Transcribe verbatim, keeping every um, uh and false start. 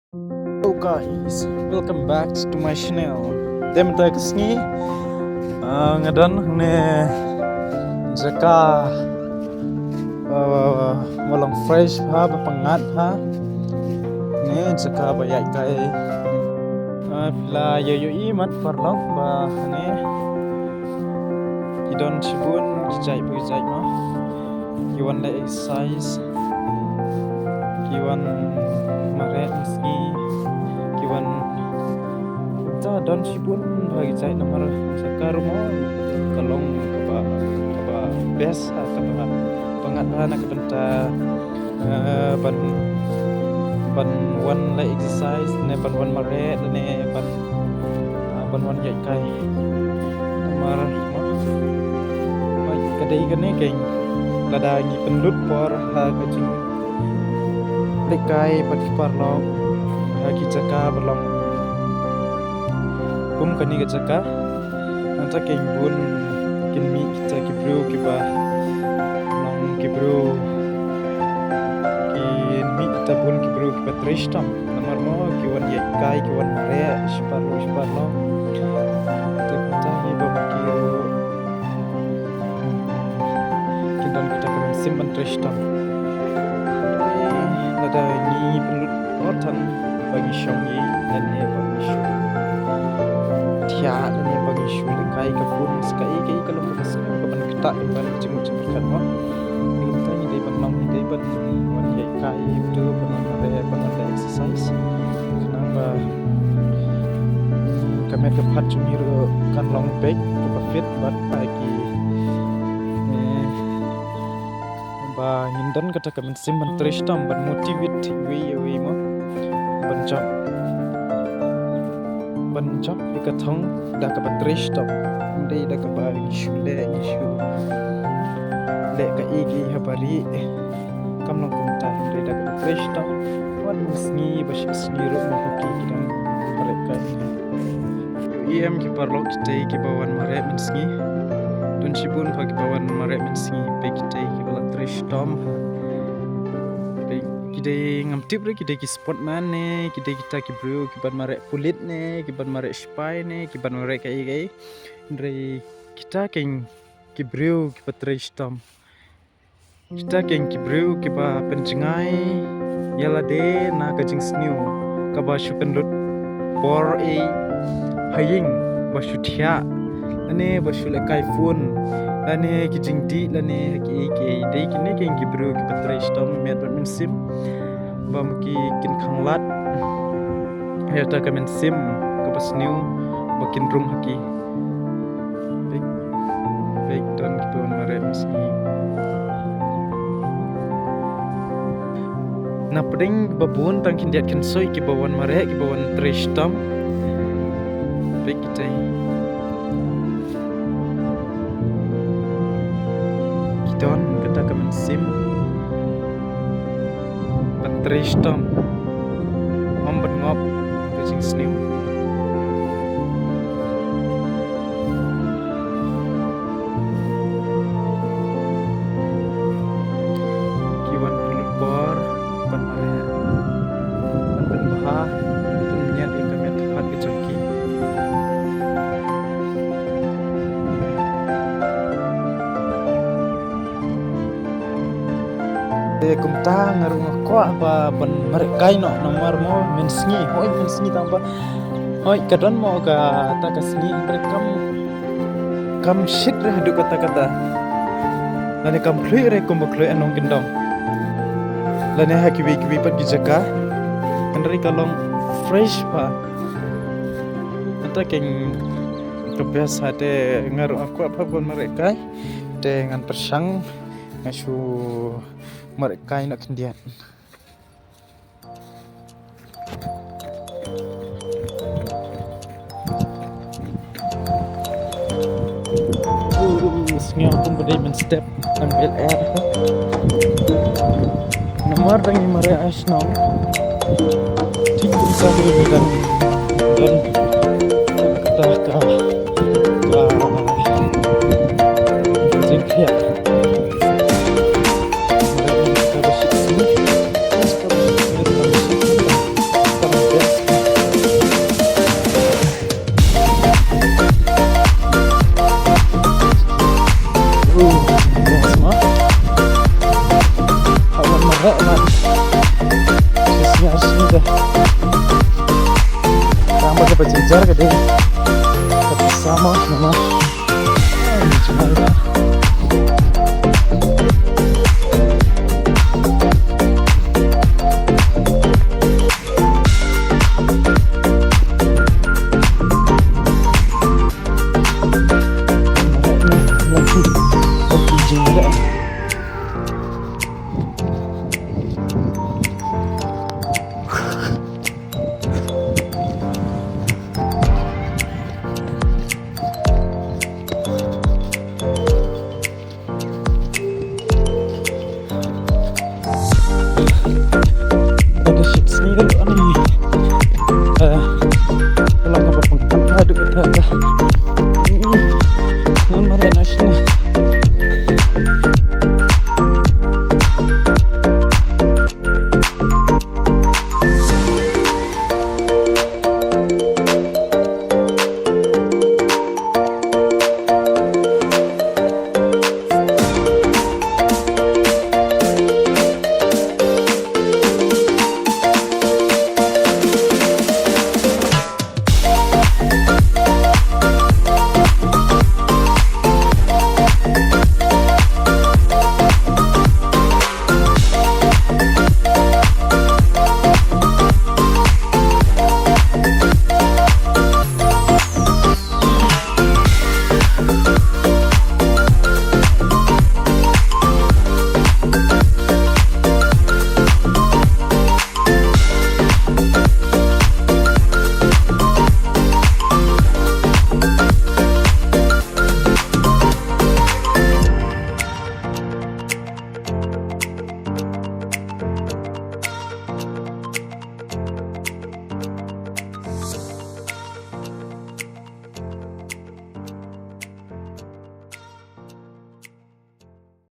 Hello guys, welcome back to my channel. Te mynta ka sngi, ah, nga don hangne jaka, ah, ba long fresh bha, ba pyngngad bha. Ne jaka ba ïaid kai. Ah, phi la ïohi mat paralok ba hangne ki don shibun ki jait ba ki jait mo. Ki wan leh exercise, ki wan mareh mynsngi, ki wan, ta don shibun ba ki jait namar jaka ruh mo ka long kaba, kaba best, ha kaba pyngngad bha na ka bynta, eh, ban, ban wan leh exercise ne ban wan mareh ne ban, ah, ban wan ïaid kai. Namar mo, ka dei kane keiñ, lada ngi pynlut por ha ka jinglehkai bad ki paralok ha ki jaka ba long kum kane ka jaka, nangta keiñ bun kin mih kita ki briew kiba long ki briew, kin mih kita bun ki briew kiba trei shitom. Namar mo ki wan ïaid kai, ki wan mareh shi paralok shi paralok. Te kumta hi ba ma ki ruh kin don kita ka mynsiem ban trei shitom. Lada ngi pynlut por tang ba ngi shong ïa lane ba ngi shu thiah lane ba ngi shu lehkai ka phone, sa kaei kaei ka long kaba sngewbha ban ktah ban jingmut jingpyrkhat mo. Te kumta ngi dei ban long, ngi dei ban wan ïaid kai, ïa uto ban wan mareh, ban wan leh exercise. Khnang ba ka met ka phad jong ngi ruh kan long beit kaba fit bad ba ki, eh, ba ngin don kata ka mynsiem ban trei shitom, ban motivate iwei ïa iwei mo, ban jop, ban jop ïa ka thong da kaba trei shitom. Ym dei da kaba ngi shu leh, ngi shu leh kaei kaei ha barieh. Kam long kumta, hynrei da kaba trei shitom. Wan mynsngi ba shi sngi ruh ma phi ki dang mareh kai. Ïohi em ki paralok, kita kiba wan mareh mynsngi. Don shibun bha kiba wan mareh mynsngi, peit kita kiba la trei shitom. Peit, ki dei, ngam tip re ki dei ki sportman ne ki dei kita ki briew kiban mareh pulit ne kiban mareh sipai ne kiban mareh kaei kaei. Hynrei kita keiñ ki briew kiba trei shitom. Kita keiñ ki briew kiba pynjngai ïa lade na ka jingsniew kaba shu pynlut por ei ha ïing, ba shu thiah lane ba shu lehkai phone lane ki jingdih lane kiei kiei. Dei kine keiñ ki briew kiba trei shitom met bad mynsiem, ba ma ki kin khanglad ïa kata ka mynsiem kaba sniew ba kin rung ha ki. Peit, peit, don kiba wan mareh mynsngi. Na pdeng ba bun tang khyndiat khynsoit kiba wan mareh, kiba wan trei shitom. Peit kita. Ki don kata ka mynsiem ban trei shitom. Ym ban ngop ka jingsniew. Ki wan pynlut por ban mareh, ban pynbha, ban pynïaid ïa ka met ka phad ka jong ki. Te kumta nga ruh nga kwah ba ban mareh kai noh, namar mo mynsngi, hooid mynsngi tang ba, hooid ka don mo kata ka sngi, hynrei kam, kam shit re haduh katta katta. Lane kam khluit re kumba khluit ha nongkyndong lane ha kiwei kiwei pat ki jaka. Hynrei ka long fresh bha. Kata keiñ ka best ha, te nga ruh nga kwah bha ban mareh kai. Te ngan pyrshang nga shu mareh kai noh khyndiat. Sngew kumba dei mynstep. Nang bel er. Namar dang ïa mareh ai shnong. Thik kumta hi dang don kata ka, ka jingkhiah. Mareh kata ba shisha. Kata ba shisha, kata ba shisha. Te tang ba kaba jynjar ka dei kaba summer namar ai jngai